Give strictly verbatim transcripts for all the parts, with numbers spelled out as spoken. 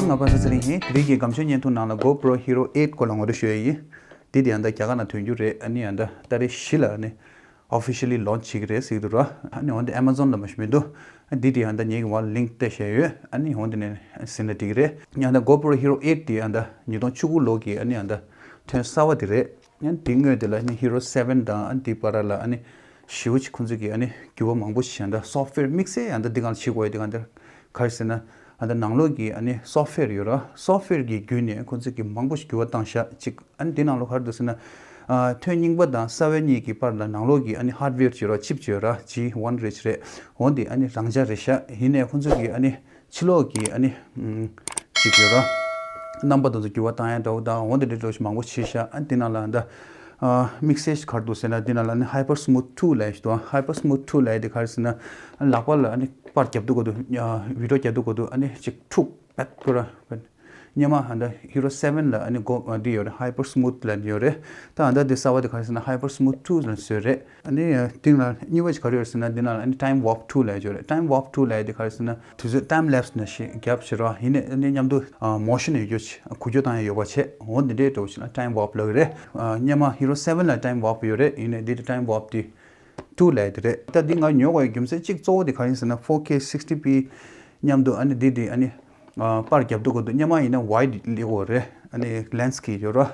ང་པ་ས་ཚེ་རིང་ཡིན། དེ་རིང་གི་སྒམ་ཆས་བརྙན་ཐུང་ནང་ལ་GoPro Hero eight སྐོར་ལ་ངོ་སྤྲོད་ཞུ་ཡ་ཡིན། འདི་དེ་ཡང་ད་རྒྱ་གར་ནང་ཐོན་རྒྱུ་རེད། ཨ་ནི་ཡང་ད་ཏ་རིག་བཞི་ལ་ཨ་ནི་officially launch བྱེད་ཀྱི་རེད་ཟེར་གྱི་འདུག་ར། ཨ་ནི་འོན་ཏེ་Amazon ལ་མ་ཞིག་མི་འདུག་འདི་དེ་ཡང་ད་ངེད་ཀྱི་བར་link སྟེར་བཞག་ཡོད། ཨ་ནི་འོན་ཏེ་ནས་ཟིན་ན་འགྲིག་གི་རེད། ཡང་ད་GoPro Hero eight དེ་ཡང་ད་ཉིས་སྟོང་བཅུ་དགུ་ལོ་གི་ཨ་ནི་ཡང་ད་ཐོན་གསར་བ་དེ་རེད། ཡང་དེ་སྔོན་དེ་ལ་ཨ་ནི་Hero seven དང་ཨ་ནི་དེ་བར་ལ་ཨ་ནི་ཞེ་པོ་ཅིག་ཁོང་ཚོ་གི་ཨ་ནི་འགྱུར་བ་མང་པོ་ཞིག་ཡང་ད་software དམིགས་བསལ་ཡང་ད་འདི་གང་ལ་བྱེད་དགོས་ཡ་དེ་གང་ད་ག་རེ་ཟེར་ན། ཨ་ད་ནང་ལོགས་ཀྱི་ཨ་ནི་software ཡོད་ར། software གི་བརྒྱུད་ནས་ཁོང་ཚོ་གི་མང་པོ་ཞིག་འགྱུར་བ་བཏང་ཤག་ཅིག་ཨ་ནི་དེ་ནང་ལོགས་ག་རེ་འདུག་ཟེར་ན། ཨ་ཐོན་རྙིང་པ་དང་གསར་བའི་གཉིས་ཀྱི་བར་ལ་ནང་ལོགས་ཀྱི་ཨ་ནི་hardware ཅིག་ཡོད་ར། chip ཅིག་ཡོད་ར། G one རེད་ཅིག་རེད། འོ་འདི་ཨ་ནི་རང་འཇགས་རེད་ཤག་ཡིན་ནའི་ཁོང་ཚོ་གི་ཨ་ནི་ཕྱི་ལོགས་ཀྱི་ཨ་ནི་ཨམ་ཅིག་ཡོད་ར། རྣམ་པ་དེ་ཚོ་འགྱུར་བ་བཏང་ཡ་འདྲ་བོ་དང་འོ་འདི་འདྲ་འདྲ་བོ་ཞིག་མང་པོ་བྱས་ཤག་ཨ་ནི་དེ་ནང་ལ་ད་ཨ་དམིགས་བསལ་ཞིག་ག་རེ་འདུག་ཟེར་ན། འདི་ནང་ལ་ཨ་ནི་Hyper Smooth two ལབ་ཡ་ཞིག་འདུག Hyper Smooth two ལབ་ཡ་དེ་ག་རེ་ཟེར་ན། ཨ་ལག་པ་ལ་ཨ་ནི་པར་རྒྱབ་དུས་སྐབས་དུ་ཨ་video རྒྱབ་དུས་སྐབས་དུ་ཨ་ནི་ཅིག་འཁྲུག་པད་ཁོ་ར་པད། སྔོན་མ་ཨ་ད་Hero seven ལ་ཨ་ནི་གོ་ཨ་འདི་ཡོད་རེད། Hyper Smooth ལབ་ཡོད་རེད། ད་ཨ་ད་འདི་གསར་བ་དེ་ག་རེ་ཟེར་ན་Hyper Smooth two ལ་བཟོས་རེད། ཨ་ནི་ཨ་དེ་ནང་གཉིས་པ་ཅིག་ག་རེ་ཡོད་ཟེར་ན། འདི་ནང་ལ་ཨ་ནི་Time Warp two ལབ་ཡོད་རེད། Time Warp two ལབ་ཡ་དེ་ག་རེ་ཟེར་ན་དུས་ཚོད་time lapse ནང་བཞིན་རྒྱབ་བྱེད་རོགས། ཡིན་ནའི་ཨ་ནི་མཉམ་དུ་ཨ་motion ཡོད་རྒྱུ་ཅིག་འགུལ་སྐྱོད་བཏང་ཡ་ཡོད་པ་བྱས། འོ་འདི་འདྲའི་འདྲ་བོ་ཞིག་ལ་Time Warp ལབ་ཀྱི་རེད། ཨ་སྔོན་མ་Hero seven ལ་Time Warp ཡོད་རེད། ཡིན་ནའི་འདི་དེ་Time Warp དེ་two ལབ་ཡ་དེ་རེད། ད་འདི་ང་ཉོ་དགོས་ཡ་རྒྱུ་མཚན་གཅིག་གཙོ་བོ་དེ་ག་རེ་ཡིན་ཟེར་ན། four K sixty P མཉམ་དུ་ཨ་ནི་འདི་འདི་ཨ་ནི་ཨ་པར་རྒྱབ་དུས་སྐབས་དུ་སྔོན་མ་ཡིན་ན་wide ཡོད་རེད། ཨ་ནི་lens གི་ཡོད་ར།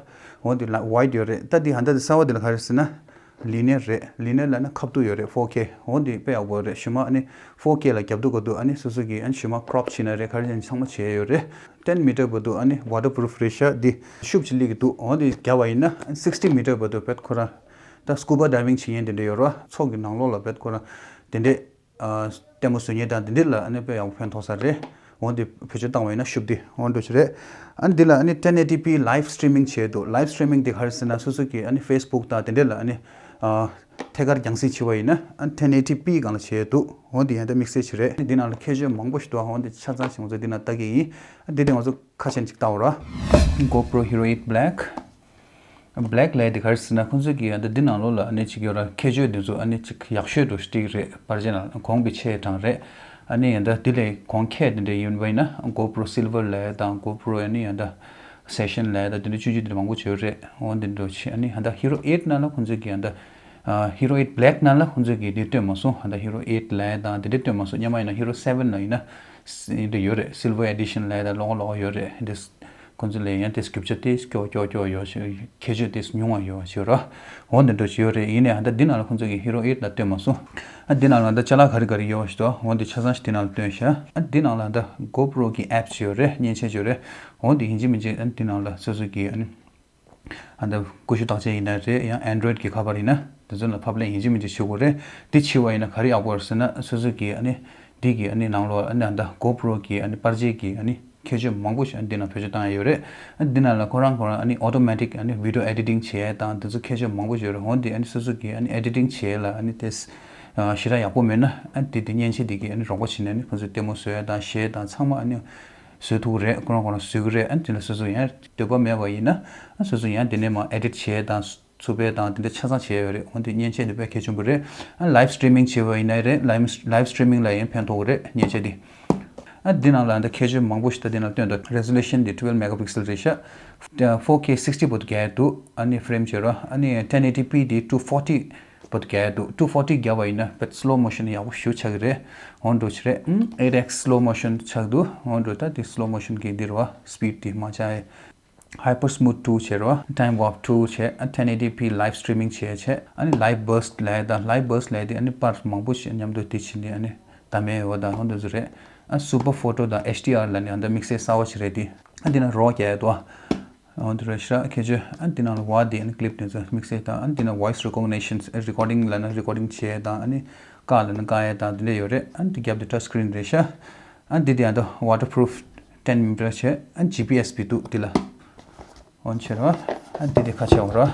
འོ་འདི་ལ་wide ཡོད་རེད། ད་འདི་ཧ་ད་འདི་གསར་བ་འདི་ལ་ག་རེ་ཟེར་ན་linear རེད། linear ལབ་ན་ཁ་ཐུག་ཡོད་རེད། four K འོ་འདི་དཔེ་ཡག་པོ་རེད། གཞུག་མ་ཨ་ནི་four K ལ་རྒྱབ་དུས་སྐབས་དུ་ཨ་ནི་སོ་སོ་གི་ཨ་ནི་གཞུག་མ་crop བྱེད་ན་རེད། ག་རེ་བྱེད་ན་ཚང་མ་བྱས་ཡོད་རེད། ten meter བར་དུ་ཨ་ནི་waterproof རེད་ཤག་འདི་ཤུབས་ཅིག་སླེབས་ཀྱི་འདུག་འོ་འདི་རྒྱབ་པ་ཡིན་ན་sixty meter བར་དུ་བེད་ཁོ་རང་ད་scuba diving བྱེད་མཁན་དེ་འདྲ་ཡོད་ར། མཚོ་གི་ནང་ལོགས་ལ་བེད་ཁོ་རང་དེ་འདྲས་ཨ་ལྟད་མོ་བཟོ་མཁན་དང་དེ་འདྲས་ལ་ཨ་ནི་དཔེ་ཡག་པོ་ཕན་ཐོགས་ས་རེད། འོ་འདི་བེད་སྤྱོད་བཏང་བ་ཡིན་ན་ཤུབས་འདི་འོ་འདྲ་ཞིག་རེད། ཨ་ནི་འདི་ལ་ཨ་ནི་ten eighty P live streaming བྱས་འདུག live streaming དེ་ག་རེ་ཟེར་ན་སོ་སོ་གི་ཨ་ནི་Facebook དང་དེ་འདྲས་ལ་ཨ་ནི་ཨ་ཐད་ཀར་རྒྱང་སྲིང་བྱས་པ་ཡིན་ན་ཨ་ནི་ten eighty P སྒང་ལ་བྱས་འདུག་འོ་འདི་ཡང་ད་དམིགས་བསལ་ཞིག་རེད། འདི་ནང་ལ་ཁྱད་ཆོས་མང་པོ་ཞིག་འདུག་འོ་འདི་ཆ་ཚང་ཞིག་ང་ཚོ་འདི་ནང་ལྟ་གི་ཡིན། ཨ་འདི་དེ་ང་ཚོ་ཁ་ཤས་ཅིག་ལྟ་འོ་ར། GoPro Hero eight Black Black ལབ་དེ་ག་རེ་ཟེར་ན་ཁོང་ཚོས་ཀྱི་ཨ་ད་འདི་ནང་ལོགས་ལ་ཨ་ནི་ཅིག་ཡོད་ར། ཁྱད་ཆོས་འདི་ཚོ་ཨ་ནི་ཅིག་ཡག་ཤོས་འདུག་སྟེར་གི་རེད། པར་ཆས་ནང་གོང་གི་ཆེ་གྲངས་རེད། ཨ་ནི་ཡང་ད་འདི་ལས་གོང་ཁེ་དེ་འདྲ་ཡིན་པ་ཡིན་ན་GoPro Silver ལབ་དང་GoPro ཨ་ནི་ཡང་ད་Session ལབ་ད་དེ་འདྲ་ཆུང་ཆུང་དེ་འདྲ་མང་པོ་ཅིག་ཡོད་རེད། འོ་འདི་འདྲ་ཆེ་ཨ་ནི་ཨ་ད་Hero eight ནང་ལ་ཁོང་ཚོས་ཀྱི་ཨ་ད་Hero eight Black ནང་ལ་ཁོང་ཚོས་ཀྱི་འདི་སྟོན་མ་སོང་། ཨ་ད་Hero eight ལབ་དང་དེ་འདྲ་སྟོན་མ་སོང་། སྔོན་མ་ཡིན་ན་Hero seven ལ་ཡིན་ན་འདི་འདྲ་ཡོད་རེད། Silver Edition ལབ་ད་ལོགས་ལོགས་ཡོད་རེད། འདི་ཁོང་ཚོ་ལ་ཡང་དེ་རྒྱུ་ཆ་དེ་སྐྱོ་སྐྱོ་སྐྱོ་ཡོད་ཞེས་ཁྱད་ཆོས་དེ་ཉུང་བ་ཡོད་ཞེས་ར། འོ་འདི་འདྲ་ཞིག་ཡོད་རེད། ཡིན་ནའི་ཨ་ད་འདི་ནང་ལ་ཁོང་ཚོ་གི་Hero eight ལ་སྟོན་མ་སོང་། ཨ་འདི་ནང་ལ་ད་ཅ་ལག་ག་རེ་ག་རེ་ཡོད་ཞེས་དོ། འོ་འདི་ཆ་ཚང་ཞིག་འདི་ནང་ལ་སྟོན་ཤག་ཨ་འདི་ནང་ལ་ད་GoPro གི་app ཞིག་ཡོད་རེད། མཉེན་ཆས་ཅིག་ཡོད་རེད། འོ་འདི་ཡིན་གཅིག་མིན་གཅིག་ཨ་འདི་ནང་ལ་སོ་སོ་གི་ཨ་ནི་ཨ་ད་ཀུ་ཤུ་བརྟག་དཔྱད་ཡིན་ན་རེད། ཡང་Android གི་ཁ་པར་ཡིན་ན་དེ་ཚོ་ལ་ཕབ་ལེན་ཡིན་གཅིག་མིན་གཅིག་བྱེད་དགོས་རེད། འདི་བྱས་པ་ཡིན་ན་ག་རེ་ཡག་པོ་རེད་ཟེར་ན་སོ་སོ་གི་ཨ་ནི་འདི་གི་ཨ་ནི་ནང་ལོགས་ཨ་ནི་ཨ་ད་GoPro གི་ཨ་ནི་པར་ཆས་གི་ཨ་ནི་ཁྱད་ཆོས་མང་པོ་ཞིག་ཨ་ནི་འདི་ནང་བེད་སྤྱོད་བཏང་ཡ་ཡོད་རེད། ཨ་འདི་ནང་ལ་ཁོ་རང་ཁོ་རང་ཨ་ནི་automatic ཨ་ནི་video editing བྱེད་ཡ་དང་དེ་ཚོ་ཁྱད་ཆོས་མང་པོ་ཞིག་ཡོད་རེད། འོ་འདི་ཨ་ནི་སོ་སོ་གི་ཨ་ནི་editing བྱེད་ཡ་ལ་ཨ་ནི་དེ་ཞེ་དྲག་ཡག་པོ་མེད་ན་ཨ་ནི་དེ་དེ་མཉེན་ཆས་འདི་གི་ཨ་ནི་རོགས་པ་བྱས་ནས་ཨ་ནི་ཁོ་ཚོས་ལྟད་མོ་བཟོ་ཡ་དང་གཞས་དང་ཚང་མ་ཨ་ནི་བཟོ་ཐུབ་ཀྱི་རེད། ཁོ་རང་ཁོ་རང་བཟོ་གི་རེད། ཨ་ནི་དེ་ལ་སོ་སོ་ཡང་འདོད་པ་མེད་པ་ཡིན་ན་ཨ་སོ་སོ་ཡང་དེ་ནས་མར་edit བྱེད་ཡ་དང་། ཚུགས་པའི་དང་དེ་འདྲ་ཆ་ཚང་བྱས་ཡོད་རེད། འོན་ཏེ་མཉེན་ཆས་འདི་དཔེ་གལ་ཆེན་པོ་རེད། ཨ་live streaming བྱེད་པ་ཡིན་ན་རེད། live live streaming ལ་ཡང་ཕན་ཐོགས་རེད་མཉེན་ཆས་འདི། ཨ་འདི་ནང་ལ་འདི་ཁྱད་ཆོས་མང་པོ་ཞིག་ད་འདི་ནང་སྟོན་འདུག resolution འདི་twelve megapixel རེད་ཤག four K sixty བར་དུ་རྒྱག་ཡ་འདུག་ཨ་ནི་frame བྱེད་རོགས། ཨ་ནི་ten eighty P འདི two forty བར་དུ་རྒྱག་ཡ་འདུག two forty རྒྱག་པ་ཡིན་ན་དཔེ་slow motion ཡག་པོ་ཞེ་པོ་ཆགས་ཀྱི་རེད། འོ་འདྲ་ཅིག་རེད། ཨ་eight X slow motion ཆགས་འདུག་འོ་འདྲ་ད་འདི་slow motion གི་འདི་རེད་པ། speed འདི་མར་ཆག་ཡ། Hyper Smooth two བྱས་རོ། Time Warp two བྱས། ཨ་ten eighty P live streaming བྱས་བྱས། ཨ་ནི་Live Burst ལབ་ཡ་དང་། Live Burst ལབ་ཡ་དེ་ཨ་ནི་པར་མང་པོ་ཞིག་མཉམ་དུ་དེ་བྱས་ནས་ཨ་ནི་བདམས་ཡ་ཡོད་དང་འོ་འདི་ཚོ་རེད། ཨ་Super Photo དང་H D R ལབ་ནས་ཨ་འདི་དམིགས་བསལ་གསར་བ་ཞིག་རེད་དེ། ཨ་འདི་ན་རོ་རྒྱག་ཡ་འདུག་འོ་འདི་རེད་ཤག་ཁྱད་ཆོས། ཨ་འདི་ནང་ལ་བ་དེ་ཨ་ནི་clip དེ་ཚོ་དམིགས་བསལ་དང་། ཨ་འདི་ན་voice recognition recording ལབ་ན་recording བྱས་དང་། ཨ་ནི་བཀག་ལབ་ན་བཀག་ཡ་དང་དེ་འདྲ་ཡོད་རེད། ཨ་འདི་རྒྱབ་དེ་touch screen རེད་ཤག་ཨ་འདི་དེ་ཨ་འདི་waterproof ten meter བྱས། ཨ་G P S བི་འདུག་འདི་ལ། འོན་ཆེ་ར། ཨ་འདི་དེ་ཁ་ཆེ་འོང་ར།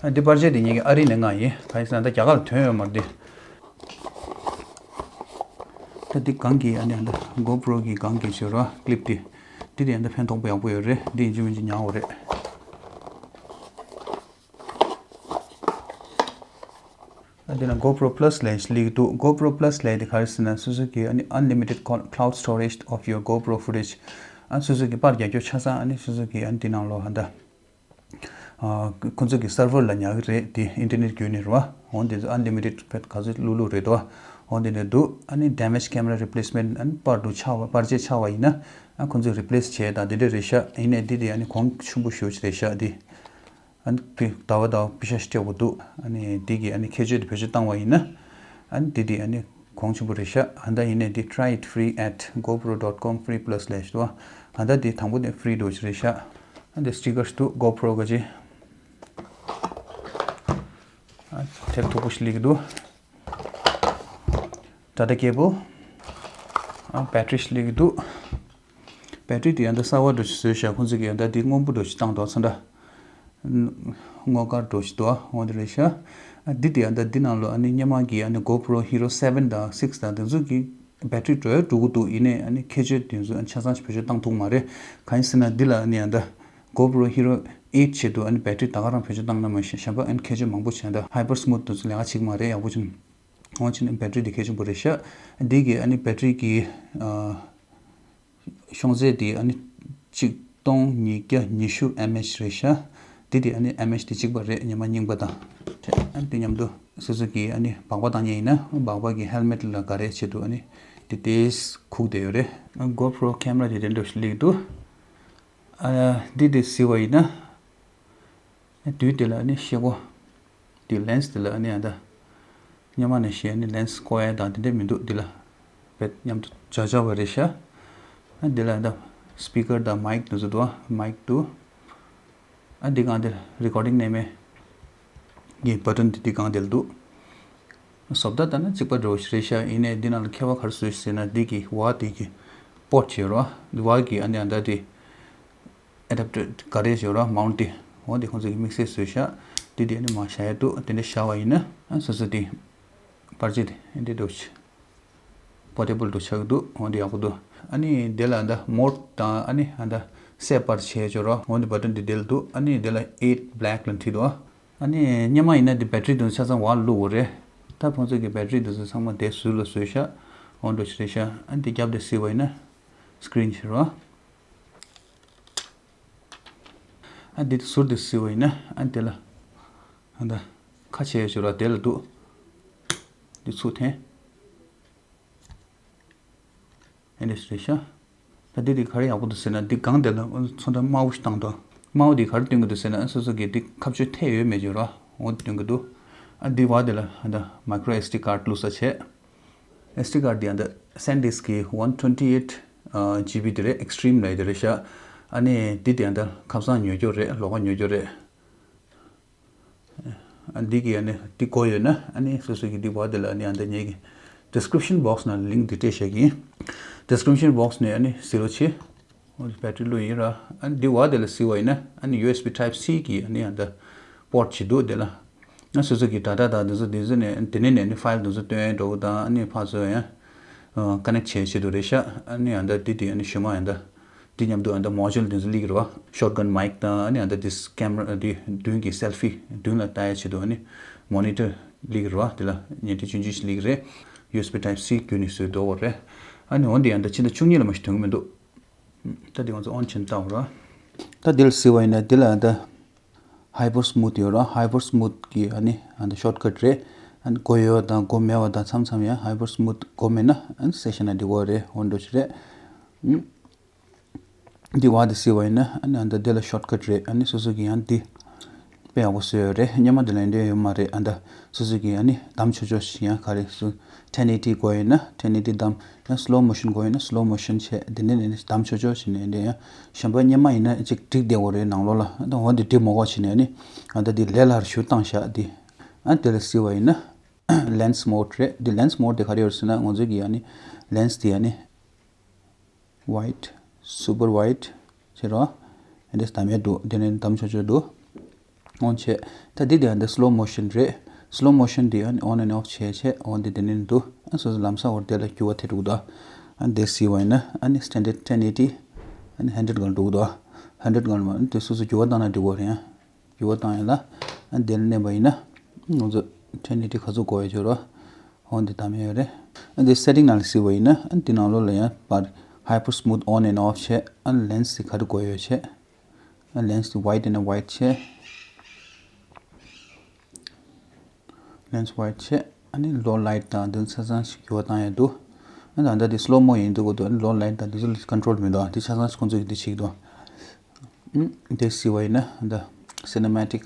ཨ་འདི་པར་ཆས་དེ་ངེད་ཀྱི་ཨ་རི་ནས་མངགས་ཡིན། གང་ཡིན་ཟེར་ན་ད་རྒྱ་གར་ལ་ཐོན་ཡོད་མ་རེད་འདི། ད་འདི་སྒང་གི་ཨ་ནི་ཨ་འདི་GoPro གི་སྒང་གི་ཆེ་ར་clip དེ། འདི་དེ་ཨ་འདི་ཕན་ཐོགས་པོ་ཡག་པོ་ཡོད་རེད། འདི་ཡིན་གཅིག་མིན་གཅིག་ཉར་འོ་རེད། ཨ་དེ་ན་GoPro Plus ལབ་ཞིག་སླེབས་འདུག GoPro Plus ལབ་དེ་ག་རེ་ཟེར་ན་སོ་སོ་གི་ཨ་ནི་unlimited cloud storage of your GoPro footage ཨ་སོ་སོ་གི་པར་རྒྱག་རྒྱུ་ཆ་ཚང་ཨ་ནི་སོ་སོ་གི་ཨ་ནི་དེ་ནང་ལོགས་ཧ་ད། ཁོང་ཚོ་གི་སར་ཝར་ལ་ཉར་གི་རེད་དེ་ཨིན་ཊར་ནེཊ་བརྒྱུད་ནས་རེད་བ། འོ་དེ་ཚོ་unlimited ཕེད་ག་ཚོད་བླུག་བླུག་རེད་དོ། འོ་དེ་ནས་འདུག་ཨ་ནི་damage camera replacement ཨ་ནི་པར་དུ་ཆག་པ་པར་ཆས་ཆག་པ་ཡིན་ན་ཨ་ཁོང་ཚོས་replace བྱས་དང་དེ་འདྲ་རེད་ཤག་ཡིན་ནའི་འདི་དེ་ཨ་ནི་གོང་ཆེན་པོ་ཞེ་པོ་ཅིག་རེད་ཤག་འདི། ཨ་ནི་ཕི་ཟླ་བ་ཟླ་བ་པི་ཤ་ཤི་སྤྲད་དགོས་འདུག་ཨ་ནི་འདི་གི་ཨ་ནི་ཁྱད་ཆོས་དེ་བེད་སྤྱོད་བཏང་བ་ཡིན་ན་ཨ་ནི་འདི་དེ་ཨ་ནི་གོང་ཆེན་པོ་རེད་ཤག་ཨ་ད་ཡིན་ནའི་འདི་try it free at gopro dot com free plus ལབ་ཞིག་འདུག་ཨ་ད་འདི་དང་པོ་དེ་free འདྲ་བོ་ཅིག་རེད་ཤག་ཨ་འདི་stickers འདུག GoPro ག་ཅི། ཨ་ཐེབས་མཐུག་པོ་ཞིག་སླེབས་ཀྱི་འདུག Data cable ཨ་battery ཞིག་སླེབས་ཀྱི་འདུག battery དེ་ཡང་ད་གསར་པ་འདྲ་ཞིག་བཟོས་ཤག་ཁོང་ཚོ་གིས་ཡང་ད་འདི་སྔོན་པོ་འདྲ་ཞིག་བཏང་འདུག་ཚོན་ཁྲ། སྔོ་དཀར་འདྲ་ཞིག་འདུག་འོ་འདི་རེད་ཤག་ཨ་འདི་དེ་ཡང་ད་འདི་ནང་ལོགས་ཨ་ནི་སྔོན་མ་གི་ཨ་ནི་GoPro Hero seven དང་six དང་དེ་ཚོ་གི་battery འགྲོ་ཡ་འགྲོ་གི་འདུག་ཡིན་ནའི་ཨ་ནི་ཁྱད་ཆོས་དེ་ཚོ་ཨ་ནི་ཆ་ཚང་ཞིག་བེད་སྤྱོད་བཏང་ཐུབ་མ་རེད། གང་ཡིན་ཟེར་ན་འདི་ལ་ཨ་ནི་ཡང་ད་GoPro Hero eight ཆེད་དུ་ཨ་ནི་battery ད་ག་རང་བེད་སྤྱོད་བཏང་ན་མ་ཤེས་གཞན་པ་ཨ་ནི་ཁྱད་ཆོས་མང་པོ་བྱས་ད་Hyper Smooth དེ་ཚོ་ལས་ཀ་བྱེད་ཀྱི་མ་རེད་ཡག་པོ་བྱུང་། འོ་བྱས་ནས་battery འདི་གལ་ཆེན་པོ་རེད་ཤག་འདི་གི་ཨ་ནི་battery གི་ཨ་ཤོང་ཚད་འདི་ཨ་ནི་ཆིག་སྟོང་ཉིས་བརྒྱ་ཉི་ཤུ mAh རེད་ཤག་འདི་དེ་ཨ་ནི་mAh འདི་གཅིག་པ་རེད་སྔོན་མ་རྙིང་པ་དང་། ཨ་ནི་འདི་མཉམ་དུ་སོ་སོ་གི་ཨ་ནི་སྦག་སྦག་བཏང་མཁན་ཡིན་ན་སྦག་སྦག་གི་helmet ལ་ག་རེ་བྱེད་འདུག་ཨ་ནི་འདི་ཏོག་ཙམ་ཁུག་བསྡད་ཡོད་རེད། GoPro camera འདི་དེ་འདྲ་ཞིག་སླེབས་འདུག་ཨ་འདི་དེ་གཟིགས་པ་ཡིན་ན། དུས་དེ་ལ་ནི་ཤེལ་སྒོ། དེ་lens དེ་ལ་ནི་ཨ་ད། སྔོན་མ་ནས་བཤད་ནི་lens བཀོག་ཡ་དང་དེ་འདྲ་མི་འདུག་འདི་ལ། བེད་མཉམ་དུ་སྦྱར་སྦྱར་བ་རེད་ཤག་ཨ་འདི་ལ་ཨ་ད། speaker དང་mic དེ་ཚོ་འདུག་ཨ་mic འདུག་ཨ་འདི་སྒང་དེ་recording གནོན་མེད། གི་button དེ་འདི་སྒང་དེ་ལ་འདུག་བཟོ་ལྟ་ལྟ་ན་གཅིག་པ་འདྲ་བོ་ཞིག་རེད་ཤག་ཡིན་ནའི་འདི་ནང་ལ་ཁྱད་པར་ག་རེ་བཟོས་ཤག་ཟེར་ན་འདི་གི་བ་དེ་གི་port བྱེད་རོགས། བ་གི་ཨ་ནི་ཨ་ད་དེ། adapter ག་རེ་ཞིག་ར་mount དེ། འོ་དེ་ཁོང་ཚོ་གི་དམིགས་བསལ་བཟོས་ཤག་དེ་དེ་ནི་མ་བཞག་ཡ་འདུག་དེ་འདྲ་བཞག་པ་ཡིན་ན་ཨ་སོ་སོ་དེ་པར་ཆས་དེ་འདི་འདྲ་ཞིག་portable དུ་ཆགས་འདུག་འོ་དེ་ཡག་པོ་འདུག་ཨ་ནི་དེ་ལ་ཨ་ད་mode དང་ཨ་ནི་ཨ་ད་set པར་བྱས་ཆོག་ར། འོ་དེ་button དེ་དེ་ལ་འདུག་ཨ་ནི་དེ་ལ་eight black ལ་བྲིས་འདུག་ཨ་ནི་སྔོན་མ་ཡིན་ན་དེ་battery དེ་ཆ་ཚང་བར་བླུགས་པ་རེད། ད་ཁོང་ཚོ་གི་battery དེ་ཚོ་ཚང་མ་དེ་ཟུར་ལ་བཟོས་ཤག་འོ་འདྲ་ཞིག་རེད་ཤག་ཨ་ནི་དེ་རྒྱབ་དེ་གཟིགས་པ་ཡིན་ན་screen ཞིག་ར། ཨ་འདི་ཟུར་དེ་གཟིགས་པ་ཡིན་ན་ཨ་འདི་ལ་ཨ་ད་ཁ་ཕྱེ་ཡ་ཞིག་ར་དེ་ལ་འདུག་འདི་ཚུར་འཐེན། ཨ་འདི་རེད་ཤག་ད་འདི་དེ་ག་རེ་ཡག་པོ་འདུག་ཟེར་ན་འདི་སྒང་དེ་ལ་ཚོན་ཁྲ་དམར་པོ་ཞིག་བཏང་འདུག་དམར་པོ་དེ་ག་རེ་སྟོན་གྱི་འདུག་ཟེར་ན་ཨ་སོ་སོ་གི་འདི་ཁ་གཅོད་ཐེབས་ཡོད་མེད་ཅིག་ར་འོ་འདི་སྟོན་གྱི་འདུག་ཨ་འདི་བ་དེ་ལ་ཨ་ད་micro SD card བླུགས་ས་བྱས། SD card དེ་ཡང་ད་SanDisk གི་one twenty eight GB དེ་རེད། Extreme ལབ་ཡ་དེ་རེད་ཤག་ཨ་ནི་དེ་དེ་ཡང་ད་ཁ་སང་ཉོ་རྒྱུ་རེད། ལོགས་ཀ་ཉོ་རྒྱུ་རེད། ཨ་འདི་གི་ཨ་ནི་དེ་དགོས་ཡོད་ན་ཨ་ནི་སོ་སོ་གི་དེ་བ་དེ་ལ་ཨ་ནི་ཡང་ད་ངེད་ཀྱི་description box ནང་link དེ་སྤྲད་བཞག་གི་ཡིན། Description box ནས་ཨ་ནི་གཟིགས་རོགས་བྱེད། འོ་དེ་battery བླུགས་ཡིན་ར། ཨ་ནི་འདི་བ་དེ་ལ་གཟིགས་པ་ཡིན་ན་ཨ་ནི USB Type-C གི་ཨ་ནི་ཡང་ད་port ཅིག་འདུག་དེ་ལ། ཨ་སོ་སོ་གི་data དང་དེ་ཚོ་དེ་ཚོ་ནས་དེ་ནས་ནས་ཨ་ནི་file དེ་ཚོ་སྟོན་འགྲོ་གི་དང་ཨ་ནི་ཕར་ཚུར་ཡང་connect བྱེད་ཆེད་དུ་རེད་ཤག་ཨ་ནི་ཡང་ད་འདི་དེ་ཨ་ནི་གཞུག་མ་ཡང་ད་འདི་མཉམ་དུ་ཨ་ད་module དེ་ཚོ་སླེབས་ཀྱི་རེད་བ། Shotgun mic དང་ཨ་ནི་ཨ་ད་this camera འདི་མདུན་གྱི་selfie མདུན་ལ་ལྟ་ཡ་ཆེད་དུ་ཨ་ནི་monitor སླེབས་ཀྱི་རེད་བ། དེ་ལ་ཉལ་ཁྲི་ཆུང་ཆུང་ཞིག་སླེབས་ཀྱི་རེད། USB Type-C བརྒྱུད་ནས་བཟོས་འདུག་རེད། ཨ་ནི་འོན་ཏེ་ཡང་ད་ཕྱི་ཟླ་བཅུ་གཉིས་ལ་མ་ཞིག་ཐོན་གྱི་མི་འདུག་ད་འདི་ང་ཚོ་on བྱས་ནས་བལྟ་བ་ར། ད་འདི་ལ་གཟིགས་པ་ཡིན་ན་འདི་ལ་ད་Hyper Smooth ཡོད་ར། Hyper Smooth གི་ཨ་ནི་ཨ་ད་shortcut རེད། ཨ་ནི་དགོས་ཡོད་དང་དགོས་མེད་པ་དང་མཚམས་མཚམས་ཡང་Hyper Smooth དགོས་མེད་ན་ཨ་ནི་session ན་འགྲིག་གི་རེད། འོ་འདྲ་ཞིག་རེད། འདི་བ་འདི་གཟིགས་པ་ཡིན་ན་ཨ་ནི་ཨ་ད་འདི་ལ་shortcut རེད། ཨ་ནི་སོ་སོ་གི་ཡང་འདི་དཔེ་ཡག་པོ་བཟོས་ཡོད་རེད། སྔོན་མ་དེ་ལ་འདྲ་ཡོད་མ་རེད། ཨ་ད་སོ་སོ་གི་ཨ་ནི་གདམ་ཆོག་ཆོག་ཞིག་ཡང་ག་རེ་སུ་ten eighty དགོས་ཡིན་ན་ten eighty གདམ། ཡང་slow motion དགོས་ཡིན་ན་slow motion བྱས་དེ་ནས་ནས་གདམ་ཆོག་ཆོག་བྱས་ནས་འདི་ཡང་གཞན་པ་སྔོན་མ་ཡིན་ན་ཅིག་འགྲིག་བསྡད་ཡོད་རེད་ནང་ལོགས་ལ། ཨ་ད་འོ་འདི་འགྲིག་མ་གོ་བྱས་ནས་ཨ་ནི་ཨ་ད་འདི་ལས་སླ་རུ་ཞུ་བཏང་བཞག་འདི། ཨ་དེ་ལ་གཟིགས་པ་ཡིན་ན་lens mode རེད། འདི་lens mode དེ་ག་རེ་ཡོད་ཟེར་ན་ང་ཚོ་གི་ཨ་ནི་lens དེ་ཨ་ནི་wide super wide བྱེད་རོགས། འདི་གདམ་ཡས་འདུག་དེ་ནས་གདམ་ཆོག་ཆོག་འདུག on བྱས། ད་འདི་དེ་ཨ་འདི་slow motion རེད། slow motion འདི་ཨ་ནི་on and off བྱས་བྱས་འོ་འདི་དེ་ནས་འདུག་ཨ་སོ་སོ་ལམ་སང་འོར་དེ་ལ་འགྱུར་བ་ཐེབས་འདུག་ད་ཨ་འདི་གཟིགས་པ་ཡིན་ན་ཨ་ནི་standard ten eighty ཨ་ནི་hundred སྒང་འགྲོ་གི་འདུག hundred སྒང་མ་ཨ་ནི་དེ་སོ་སོ་འགྱུར་བ་བཏང་ན་འགྲིག་གི་རེད། ཡང་འགྱུར་བ་བཏང་ཡ་ལ་ཨ་འདི་ལ་མནན་པ་ཡིན་ན་ང་ཚོ་ ten eighty ག་ཚོད་དགོས་ཡོད་ཅོ་རོ། འོ་འདི་དམ་ཡོད་རེད། ཨ་འདི་སེ་ཊིང་ནང་ལ་གཟིགས་པ་ཡིན་ན་ཨ་འདི་ནང་ལོགས་ལ་ཡང་པར་Hyper Smooth on and off བྱས། ཨ་ལེན་སི་ག་རེ་དགོས་ཡོད་བྱས། ཨ་ལེན་སི་དེ་ཝའིཌ་ཡིན་ན་ཝའིཌ་བྱས། ལེན་སི་ཝའིཌ་བྱས། ཨ་ནི་ལོ་ལའིཊ་དང་འདི་ཆ་ཚང་ཞིག་འགྱུར་བ་བཏང་ཡོད་འདུག་ཨ་ད་ལྟ་འདི་སི་ལོ་མོ་ཡིན་འདུག་གོ་འདུག་ཨ་ནི་ལོ་ལའིཊ་དང་འདི་ཚོ་ལ་ཀོན་ཊོལ་མི་འདུག་ཨ་འདི་ཆ་ཚང་ཞིག་ཁོང་ཚོས་འདི་བྱེད་ཀྱི་འདུག་ཨ་འདི་གཟིགས་པ་ཡིན་ན་ཨ་ད་སི་ནེ་མ་ཊིག་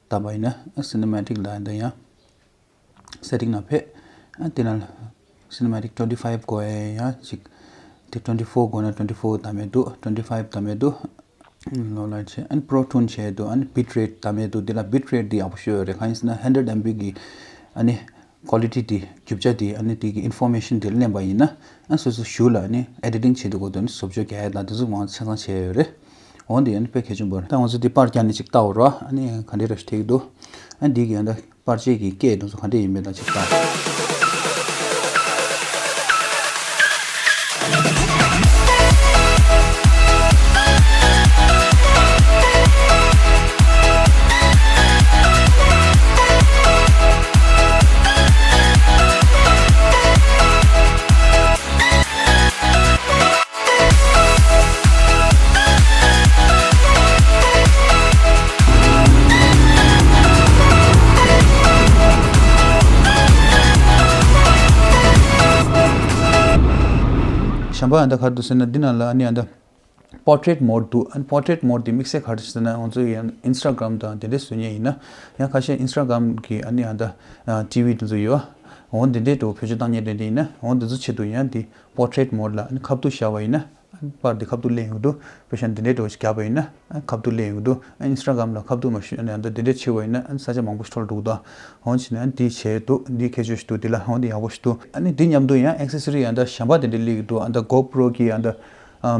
བཏང་པ་ཡིན་ན་ཨ་སི་ནེ་མ་ཊིག་ལ་ཨ་ད་ཡང་སེ་ཊིང་ནང་ཕེབས། ཨ་དེ་ནང་cinematic twenty five དགོས་ཡ་ཡང་ཅིག་དེ་twenty four དགོས་ན་twenty four དམ་ཡོད་འདུག twenty five དམ་ཡོད་འདུག་ལོ་ལ་བྱས་ཨ་ནི་པྲོ་ཊོན་བྱས་འདུག་ཨ་ནི་བྷིཊ་རེཊ་དམ་ཡོད་འདུག་དེ་ལ་བྷིཊ་རེཊ་དེ་ཡག་པོ་ཤོས་ཡོད་རེད། གང་ཡིན་ཟེར་ན་hundred M B གི་ཨ་ནི་ཀོ་ལི་ཊི་དེ་རྒྱུ་ཆ་དེ་ཨ་ནི་དེ་གི་ཨིན་ཕོར་མེ་ཤན་དེ་ལེན་པ་ཡིན་ན་ཨ་སོ་སོ་གཞུག་ལ་ཨ་ནི་ཨེ་ཌི་ཊིང་བྱེད་དུས་སྐབས་དུ་ཨ་ནི་བཟོ་བཅོས་རྒྱག་ཡ་དང་དེ་ཚོ་མང་ཆ་ཚང་བྱས་ཡོད་རེད། འོ་འདི་ཨ་ནི་དཔེ་གལ་ཆེན་པོ་རེད། ད་ང་ཚོ་འདི་པར་རྒྱག་ནས་ཅིག་ལྟ་འོ་རོགས། ཨ་ནི་ག་འདྲ་རེད་ཐིག་འདུག་ཨ་འདི་གི་ཨ་ད་པར་ཆས་ཀྱི་སྐད་དེ་ཚོ་ག་འདྲ་ཡིན་མིན་དང་ཅིག་ལྟ། གཞན་པ་ཨ་ད་ག་རེ་འདུག་ཟེར་ན་འདི་ནང་ལ་ཨ་ནི་ཨ་ད་པོར་ཊེཊ་མོཌ་འདུག་ཨ་ནི་པོར་ཊེཊ་མོཌ་འདི་དམིགས་བསལ་ག་རེ་ཟེར་ན་ང་ཚོ་ཡང་ཨིན་སི་ཊ་གྷ་རམ་དང་དེ་འདྲས་བཟོ་མཁན་ཡིན་ན་ཡང་ཁ་ཤས་ཨིན་སི་ཊ་གྷ་རམ་གི་ཨ་ནི་ཨ་ད་ཊི་ཝི་དེ་ཚོ་ཡོད། འོ་འདི་འདྲས་འགྲོ་བེད་སྤྱོད་བཏང་མཁན་དེ་འདྲས་ཡིན་ན་འོ་འདི་ཚོ་ཆེད་དུ་ཡང་འདི་པོར་ཊེཊ་མོཌ་ལ་ཨ་ནི་ཁ་ཐུག་བཞག་པ་ཡིན་ན། པར་འདི་ཁ་ཐུག་ལེན་ཡོང་གི་འདུག་དཔེ་བཞག་ན་འདི་འདྲའི་འགྲོ་བཞག་པ་ཡིན་ན་ཁ་ཐུག་ལེན་ཡོང་གི་འདུག་ཨིན་སི་ཊ་གྷ་རམ་ལ་ཁ་ཐུག་མ་ཞུ་ཨ་ནི་འདི་འདྲའི་ཆེ་བ་ཡིན་ན་ས་ཆ་མང་པོ་ཞིག་འཕྲོ་འགྲོ་གི་འདུག་འོན་ཕྱིན་ན་འདི་བྱས་འདུག་འདི་ཁྱད་ཆོས་ཤིག་འདུག་འདི་ལ་འོན་འདི་ཡག་པོ་ཞིག་འདུག་ཨ་ནི་འདི་མཉམ་དུ་ཡང་ཨེག་སེ་སི་རི་ཨ་ད་གཞན་པ་འདི་འདྲ་སླེབས་ཀྱི་འདུག་ཨ་ད་གོ་པྲོ་གི་ཨ་ད་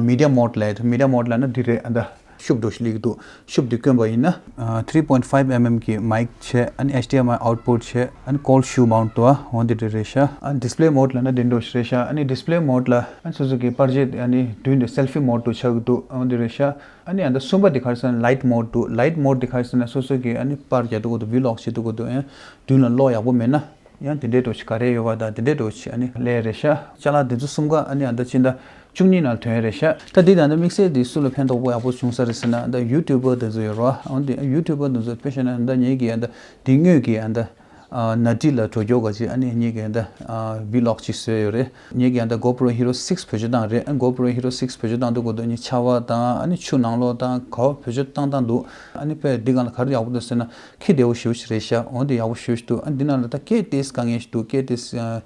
མི་ཌི་ཡ་མོཌ་ལབ་ཡ་འདུག་མི་ཌི་ཡ་མོཌ་ལབ་ན་འདི་རེད། ཨ་ད་ཤུབ་འགྲོ་ཞིག་སླེབས་ཀྱི་འདུག་ཤུབ་འདི་བསྐོན་པ་ཡིན་ན། three point five mm གི་མའིག་བྱས། ཨ་ནི་ཨེཆ་ཌི་ཨེམ་ཨའི་ཨའུཊ་པུཊ་བྱས། ཨ་ནི་ཀོལ་ཌི་ཤུ་མའུནཊ་འདུག་ཨ་འོ་འདི་འདྲ་རེད་ཤག་ཨ་ནི་ཌིས་པི་ལེ་མོཌ་ལབ་ན་འདི་འདྲ་ཞིག་རེད་ཤག་ཨ་ནི་ཌིས་པི་ལེ་མོཌ་ལ་ཨ་ནི་སོ་སོ་གི་པར་ཆས་ཨ་ནི་མདུན་དུ་སེལ་ཕི་མོཌ་དུ་ཆགས་ཀྱི་འདུག་ཨ་འོ་འདི་རེད་ཤག་ཨ་ནི་ཨ་ད་གསུམ་པ་འདི་ག་རེ་ཟེར་ན་ལའིཊ་མོཌ་འདུག་ལའིཊ་མོཌ་འདི་ག་རེ་ཟེར་ན་སོ་སོ་གི་ཨ་ནི་པར་རྒྱག་དུས་སྐབས་དུ་ཝི་ལོག་བྱེད་དུས་སྐབས་དུ་ཨ་མདུན་ལ་གློག་ཡག་པོ་མེད་ན། ཡང་དེ་འདྲའི་འགྲོ་ཆ་ག་རེ་ཡོད་པ་དང་དེ་འདྲའི་འགྲོ་ཆ་ཨ་ནི་ལས་རེད་ཤག་ཅ་ལག་འདི་ཚོ་གསུམ་ཀ་ཨ་ནི་ཨ་ད་ཕྱི་ཟླ་བཅུ་གཉིས་ནང་ཐོན་རེད་ཤག་ད་འདི་དང་ད་དམིགས་བསལ་འདི་སུ་ལ་ཕན་ཐོགས་པོ་ཡག་པོ་བྱུང་ས་རེད་ཟེར་ན་ཨ་ད་ཡུ་ཊུབ་པར་འདི་ཚོ་ཡོད་རེད་བ། འོན་ཏེ་ཡུ་ཊུབ་པར་འདི་ཚོ་དཔེ་བཤད་ན་ཨ་ད་ངེད་ཀྱི་ཨ་ད་འདི་དངོས་ཀྱི་ཨ་ད་ནཱ་ཊི་ལ་འགྲོ་མགྱོགས་ག་ཅིག་ཨ་ནི་ངེད་ཀྱི་ཨ་ད་ཝི་ལོག་ཅིག་བཟོས་ཡོད་རེད། ངེད་ཀྱི་ཨ་ད་གོ་པྲོ་ཧི་རོ་སིགས་བེད་སྤྱོད་བཏང་རེད། གོ་པྲོ་ཧི་རོ་སིགས་བེད་སྤྱོད་བཏང་དུས་སྐབས་དུ་ཨ་ནི་ཆར་པ་དང་ཨ་ནི་ཆུ་ནང་ལོགས་དང་ག་བ་བེད་སྤྱོད་བཏང་བཏང་འདུག་ཨ་ནི་དཔེ་འདི་གང་ལ་ག་རེ་ཡག་པོ་འདུག་ཟེར་ན་འཁྱེར་བདེ་པོ་ཞེ་པོ་ཅིག་རེད་ཤག་འོན་ཏེ་ཡག་པོ་ཞེ་པོ་ཅིག་འདུག་ཨ་འདི་ནང་ལ་ད་སྐད་ཏོག་ཙམ་དཀའ་ངལ་ཞིག་འདུག་སྐད་ཏོག་ཙམ་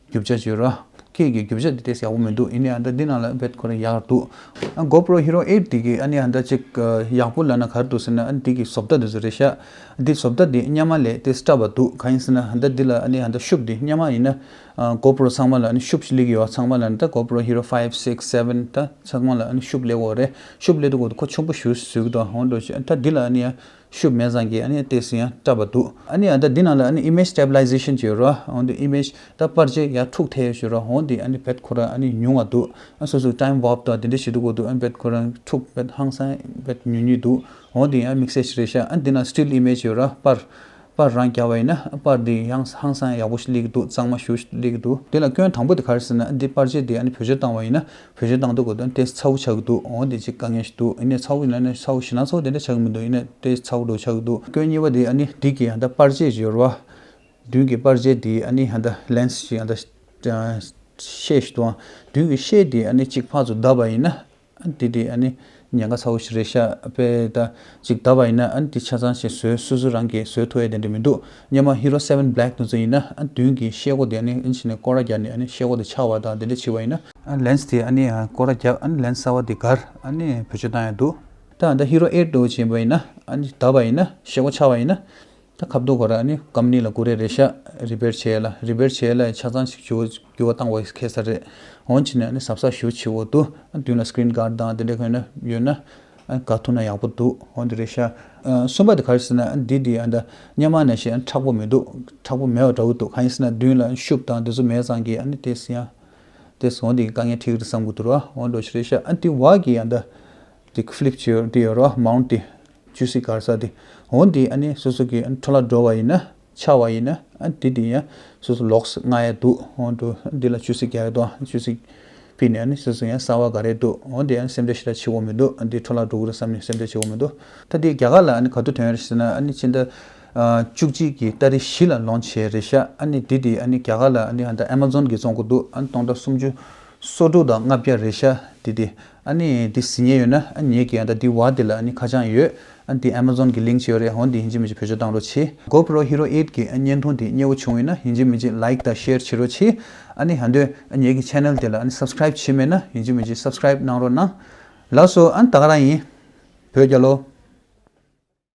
རྒྱུ་ཆ་ཅིག་ཡོད་ར། སྐད་ཀྱི་རྒྱུ་ཆ་འདི་ཏོག་ཙམ་ཡག་པོ་མི་འདུག་ཡིན་ནའི་ཨ་ད་འདི་ནང་ལ་དཔེ་ཁོ་རང་ཡག་འདུག་ཨ་གོ་པྲོ་ཧི་རོ་ཨེཊ་འདི་གི་ཨ་ནི་ཨ་ད་ཅིག་ཡག་པོ་ལབ་ན་ག་རེ་འདུག་ཟེར་ན་ཨ་འདི་གི་བཟོ་ལྟ་འདི་ཚོ་རེད་ཤག་འདི་བཟོ་ལྟ་འདི་སྔོན་མ་ལས་ཏོག་ཙམ་སྲབ་པ་འདུག་གང་ཡིན་ཟེར་ན་ཨ་ད་འདི་ལ་ཨ་ནི་ཨ་ད་ཤུབས་འདི་སྔོན་མ་ཡིན་ན་གོ་པྲོ་ཚང་མ་ལ་ཨ་ནི་ཤུབས་ཤིག་སླེབས་ཀྱི་ཡོད། ཚང་མ་ལ་ཨ་ནི་ད་གོ་པྲོ་ཧི་རོ་ཕའིབ་སིགས་སེ་བེན་ད་ཚང་མ་ལ་ཨ་ནི་ཤུབས་སླེབས་ཀྱི་ཡོད་རེད། ཤུབས་སླེབས་དུས་ཁོ་ཆེན་པོ་ཞེ་པོ་བཟོས་ཀྱི་འདུག་འོ་འདྲ་ཞིག་ད་འདི་ལ་ཨ་ནི་ཡང་ཤུབས་མེད་ཙང་གི་ཨ་ནི་ཏོག་ཙམ་ཡང་སྲབ་པ་འདུག་ཨ་ནི་ཨ་ད་འདི་ནང་ལ་ཨ་ནི་ཨི་མེཇ་སི་ཊེ་བི་ལའི་ཟེ་ཤན་བྱེད་རོགས། འོ་འདི་ཨི་མེཇ་ད་པར་ཆས་ཡར་འཁྲུག་ཐལ་ཞུ་རོགས། འོ་འདི་ཨ་ནི་བེད་ཁོ་རང་ཨ་ནི་ཉུང་བ་འདུག་ཨ་སོ་སོ་ཊའིམ་ཝར་པ་དང་དེ་འདྲ་བྱེད་དུས་སྐབས་དུ་ཨ་ནི་བེད་ཁོ་རང་འཁྲུག་བེད་ཧང་སང་བེད་ཉུང་ཉུང་འདུག་འོ་འདི་ཨ་དམིགས་བསལ་ཞིག་རེད་ཤག་ཨ་འདི་ན་སི་ཊིལ་ཨི་མེཇ་ཡོད་ར། པར་པར་རང་རྒྱབ་པ་ཡིན་ན་པར་འདི་ཡང་ཧང་སང་ཡག་པོ་ཞིག་སླེབས་ཀྱི་འདུག་གཙང་མ་ཞེ་པོ་ཞིག་སླེབས་ཀྱི་འདུག་དེ་ལ་སྐྱོན་དང་པོ་དེ་ག་རེ་ཟེར་ན་འདི་པར་ཆས་འདི་ཨ་ནི་བེད་སྤྱོད་བཏང་བ་ཡིན་ན་བེད་སྤྱོད་བཏང་དུས་གོ་དོན་ཏོག་ཙམ་ཚ་བོ་ཆགས་ཀྱི་འདུག་འོ་འདི་ཅིག་དཀའ་ངལ་ཞིག་འདུག་ཡིན་ནའི་ཚ་བོ་ཡིན་ན་ནི་ཚ་བོ་ཞེ་ན་ཚ་བོ་དེ་འདྲ་ཆགས་ཀྱི་མི་འདུག་ཡིན་ནའི་ཏོག་ཙམ་ཚ་བོ་འདྲ་ཆགས་ཀྱི་འདུག་སྐྱོན་གཉིས་པ་དེ་ཨ་ནི་འདི་གི་ཨ་ད་པར་ཆས་ཅིག་ཡོད་རེད་བ། མདུན་གྱི་པར་ཆས་དེ་ཨ་ནི་ཨ་ད་ལེན་སི་ཅིག་ཨ་ད་ཤེལ་ཞིག་འདུག་མདུན་གྱི་ཤེལ་དེ་ཨ་ནི་ཅིག་ཕར་ཚུར་བརྡབས་པ་ཡིན་ན། ཨ་འདི་དེ་ཨ་ནི་ཉེན་ཁ་ཚ་བོ་ཞིག་རེད་ཤག་དཔེ་ད་ཅིག་བརྡབས་པ་ཡིན་ན་ཨ་ནི་འདི་ཆ་ཚང་ཞིག་བཟོས་སོ་སོ་རང་གིས་བཟོས་ཐུབ་ཡ་དེ་འདྲ་མི་འདུག་སྔོན་མ་ཧི་རོ་སེ་བེན་བྷི་ལེག་དེ་ཚོ་ཡིན་ན་ཨ་མདུན་གྱི་ཤེལ་སྒོ་དེ་ཨ་ནི་ཨ་ནི་བྱས་ནས་སྐོར་ར་རྒྱག་ནས་ཨ་ནི་ཤེལ་སྒོ་དེ་ཆག་པ་དང་དེ་འདྲ་བྱས་པ་ཡིན་ན་ཨ་ལེན་སི་དེ་ཨ་ནི་སྐོར་ར་རྒྱག་ཨ་ནི་ལེན་སི་གསར་པ་དེ་སྒར་ཨ་ནི་བེད་སྤྱོད་བཏང་ཡ་འདུག་ད་ད་ཧི་རོ་ཨེཊ་དེ་བྱས་པ་ཡིན་ན་ཨ་ནི་བརྡབས་པ་ཡིན་ན་ཤེལ་སྒོ་ཆག་པ་ཡིན་ན། ད་ཁ་ཐུག་ཁོ་རང་ཨ་ནི་ཀམ་ནི་ལ་ཀུ་རེ་རེད་ཤག་རི་པེར་བྱས་ལ་རི་པེར་བྱས་ལ་ཆ་ཚང་ཞིག་འགྱུར་འགྱུར་བ་བཏང་བ་ཁེལ་ས་རེད། འོན་ཕྱིན་ནས་ཨ་ནི་གཟབ་གཟབ་ཞེ་པོ་བྱེད་དགོས་འདུག་ཨ་མདུན་ལ་སི་ཀི་རིན་གྷར་ཌི་དང་དེ་འདྲ་ཁོ་ན་ཡོད་ན་ཨ་དགའ་ཐུབ་ན་ཡག་པོ་འདུག་འོ་འདི་རེད་ཤག་ཨ་གསུམ་པ་དེ་ག་རེ་ཟེར་ན་ཨ་འདི་འདི་ཨ་ད་སྔོན་མ་ནང་བཞིན་ཨ་མཁྲེགས་པོ་མི་འདུག་མཁྲེགས་པོ་མེད་པ་འདྲ་བོ་འདུག་གང་ཡིན་ཟེར་ན་མདུན་ལ་ཤུབས་དང་དེ་ཚོ་མེད་ཙང་གི་ཨ་ནི་དེ་ཡང་དེ་འོ་འདི་གི་དཀའ་ངལ་འཕྲད་ཀྱི་རེད་བསམ་གྱི་འདུག་ར། འོ་འདྲ་ཞིག་རེད་ཤག་ཨ་འདི་བ་གི་ཨ་ད། དེ་ཕི་ལིབ་བྱས་ཡོད་དེ་ཡོད་རེད་བ། མའུནཊ་དེ་ཇུ་སི་སྒར་ས་དེ། འོ་འདི་ཨ་ནི་སོ་སོ་གི་ཨ་ནི་འཕྲོ་བརླག་འགྲོ་བ་ཡིན་ན། ཆགས་པ་ཡིན་ན་ཨ་འདི་འདི་ཡང་སོ་སོ་ལོགས་མངགས་ཡ་འདུག་འོ་འདུག་འདི་ལ་བཅུ་གཅིག་རྒྱག་ཡ་འདུག་བཅུ་གཅིག་ཕུད་ནས་ཨ་ནི་སོ་སོ་ཡང་གསར་པ་ག་རེ་འདུག་འོ་འདི་ཨ་ནི་སེམས་ཁྲལ་ཞེ་དྲག་བྱེད་དགོས་མི་འདུག་འདི་འཕྲོ་བརླག་འགྲོ་གི་རེད་བསམ་ནས་སེམས་ཁྲལ་བྱེད་དགོས་མི་འདུག་ད་འདི་རྒྱ་གར་ལ་ཨ་ནི་ག་དུས་ཐོན་ཡོད་རེད་ཟེར་ན་ཨ་ནི་ཕྱི་ཟླ་བཅུ་གཅིག་གི་ཏ་རིག་བཞི་ལ་ལོན་ཆི་བྱས་རེད་ཤག་ཨ་ནི་འདི་འདི་ཨ་ནི་རྒྱ་གར་ལ་ཨ་ནི་ཨ་ད་ཨེ་མ་ཛོན་གྱིས་བཙོང་གི་འདུག་ཨ་ནི་སྟོང་ཕྲག་སུམ་ཅུ་སོ་དྲུག་དང་ལྔ་བརྒྱ་རེད་ཤག་འདི་འདི། ཨ་ནི་འདི་གཟིགས་མཁན་ཡོད་ན་ཨ་ངེད་ཀྱི་ཨ་ད་འདི་བ་འདི་ལ་ཨ་ནི་ཁ་བྱང་ཡོད། ཨ་འདི་Amazon་གི་link་ཅིག་ཡོད་རེད། འོ་འདི་ཡིན་གཅིག་མིན་གཅིག་བེད་སྤྱོད་བཏང་རོགས་གྱིས། GoPro Hero eight་གི་ཨ་བརྙན་ཐུང་འདི་མཉེས་པོ་བྱུང་ཡོད་ན་ཡིན་གཅིག་མིན་གཅིག་like་དང་share་བྱེད་རོགས་གྱིས། ཨ་ནི་ཨ་འདོད་ཨ་ངེད་ཀྱི་channel་འདི་ལ་ཨ་ནི་subscribe་བྱས་མེད་ན་ཡིན་གཅིག་མིན་གཅིག་subscribe་གནང་རོགས་གནང་། ལགས་སོ། ཨ་ནི་ད་ག་རང་ཡིན། བོད་རྒྱལ་ལོ།